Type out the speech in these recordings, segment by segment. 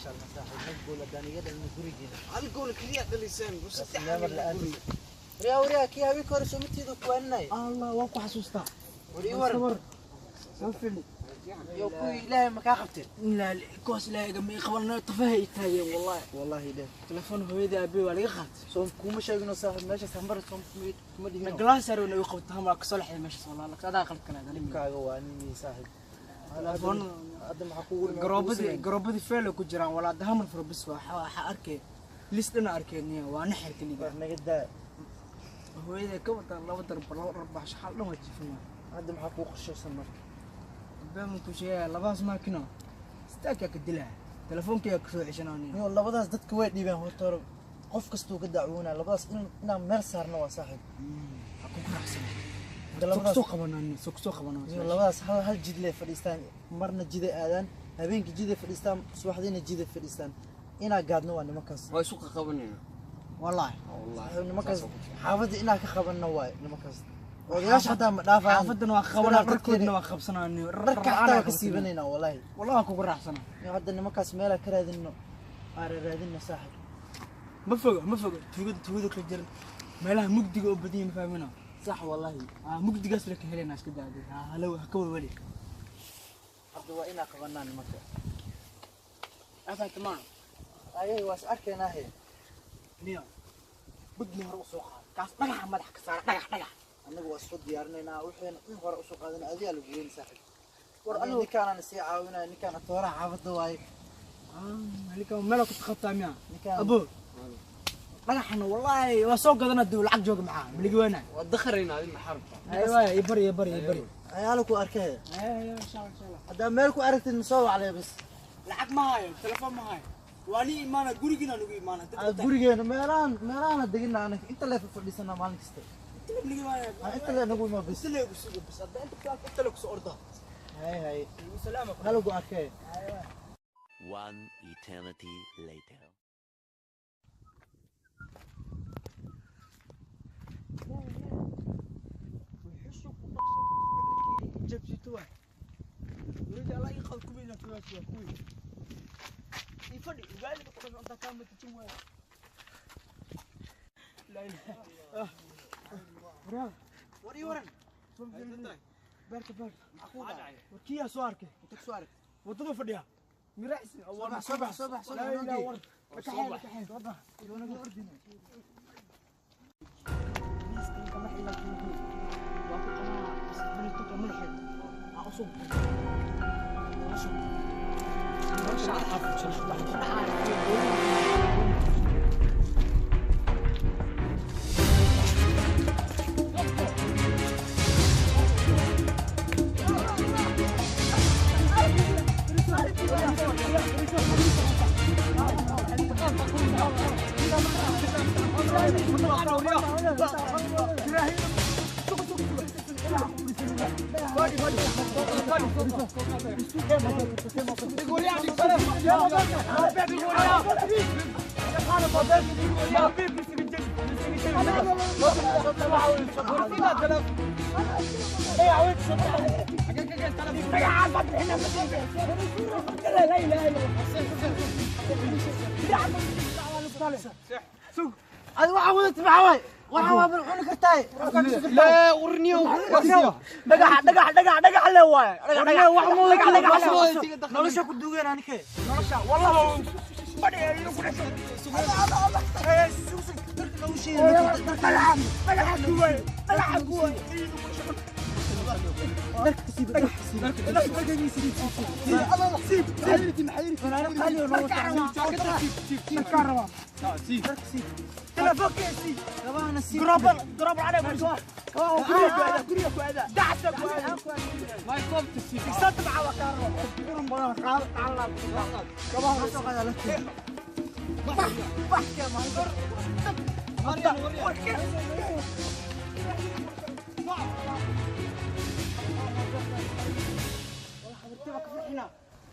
baashalna saaxiib hal gool haddaan iga dhalin gurigeena. Hal gool kaliya dhaliseen Kaas never la'aantiis. Waryaa waryaa kii haweenka hore soo matiida kuwaaninaya. Allah waan ku xasuustaa. War ii waran. Soo fili. Yo kuwii ilaahay ma kaa qabteen? Ilaa kuwaas ilaahay igama ii qaban tafaha ii taageen wallahi. Wallahi dheh. Telefoon hooyadii aabbe waa laga qaatay. Soo kuma sheegino saaxiib meeshaas hambar soo kuma dhihino. Galaas yar oo igu qabta hamal ka soo laxday meeshaas wallahi laakiin adaa qalad kale adalimi. Dhibkaaga waa nin saaxiib. Telefoon Hadda maxaa kugu dhimay? Garoobadii feel ku jiraan walaa hadda hamal furo bis waxa arkay lis dhana arkay niya waa naxir kaliya. War naga daa. Hooyadii ka wataan laba darba laba darba shaxal dhan waa jiifin waa. Hadda maxaa kuu qorshaysan marka? Been ku sheegaya labadaas maakino istaagkaa ka dilaa telefoonkayaa ka soo ceshanaa niya. Niyo labadaas dadka way dhiibeen horta hore qof kastuu ka dacwoonaya labadaas in inaan meel saarno waa saaxiib. Ha ku quraxsan. Hadda labadaas soo qabanaa niya soo soo qabanaa. Niyo labadaas hal hal jid lay fadhiistaan marna jiday aadaan habeenkii jiday fadhiistaan subaxdiina jiday fadhiistaan inaa gaadno waa nimankaas. Waa isu qabanayna. Wallahi. Wallahi. Saaxiib nimankaas xaafadda inaa ka qabanno waaye nimankaas. Odayaasha xataa ma dhaafayaan. Xaafaddana waa qabanaa dharkoodna waa qabsanaa niyo. Dharka xataa waa ka siibanaynaa wallahi. Wallahi waan kugu raaxsanaa. Niyo hadda nimankaas meelaa ka raadinno aan raadinno saaxiib. Ma foga tuugada ka jiran meelaha mugdiga oo badan ma fahmina. Sax wallahi. Mugdigaas la ka helaynaa iska daadi. Ha halow ha ka walwali. Hadda waa inaa qabanaa nimanka. Afa tamaan. Ayay waa is arkaynaa he. Niyo. Budni hore u soo qaad. Kaas dhagaxa madax ka saar dhagax dhagax. Annagu waa soo diyaarinaynaa waxayna in hore usoo qaadana adigaa lagu weyn saaxiib. War anigu ninkaanaan sii caawinaya ninkaan atooraha xaafadda waaye. Halka meel ku taqataa miya. Ninkaan Abo. Dhagaxana wallahi waa soo gadana dib lacag jooga maxaa maligi weynaa. Waa dakharayna adin maxarba. Aywa ibari ibari ibari. Ayaala ku arkay. Aywa insha Allah insha Allah. Haddaa meel ku aragtid ma soo waclay bas. Lacag ma hayo telefoon ma hayo. Waa ni imaana gurigiina nagu imaana. Gurigeena meelahan meelahan degina anaga inta lee fadhiisanaa maalin kasta. Maligi weynaa. Inta lee nagu imaa bas. Inta lee ku sugo bas hadda inta lee ku soo orda. Hay hay. Salaam. Halagu arkay. One eternity later. Jabsito waay. Dowladda Allah ii qad kuwiina kuwaas waa kuwii. Ii fadhi ugaali ku dhasho inta kaa matajin waay. La ilaha. Waraa. War ii waran. Beerta beerta. Maxaa kuu dhacay? Warkiyaa soo arkay. Inta ku soo aragtay. Waddada fadhiya. Miraacsi. Soo bax soo bax soo La bax. ilaha war. Kaxeen kaxeen. Soo bax. Iyo naga ordina. Waa ku qabanaa. Baristo madaxeed. Ha usoo. Adi waxaa wadatay maxaa waaye? Waxaa waa bal cuni kartaa. La warniyo. Dhagax dhagax dhagax dhagax le waay. Dhagax wax ma dhagax wadatid. Nolosha ku duugeen anike. Nolosha wallahi badhi ay ku dhashay. Dhagax dhagax ku waay. Dhagax ku waay.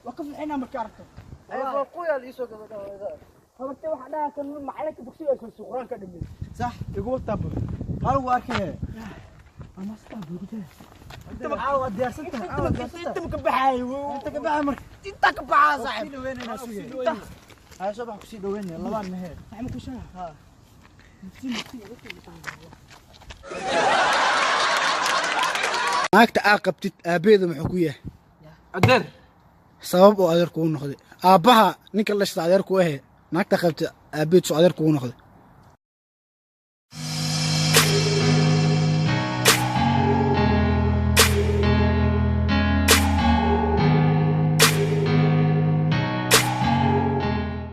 وكفحنا مكارته. Fooquyaa la iisoo gabadha. Habartay waxa dhaha kan macalinka dugsiga ay soo quraanka dhimay. Sax. Igu tabo. Hal waa arkay. Ama saddex buu ku jiraa. Caawa diyaarsan tahay, caawa diyaarsan tahay. Inta ma ka baxaayo? Inta ka baxa marka. Inta ka baxaa, saaxiib. Kusii dhaweynayna sugay. Haya, soo bax, kusii dhaweynaya labaan mehe. Saaxiib, ma ku sheega? Ha. Naagta aa qabtid aabbeeda muxuu ku yahay? Adeer. Sabab oo adeer kugu noqday? Aabbaha ninka la dhashta adeer ku ahe, naagta qabtid aabbeed soo adeer kugu noqday?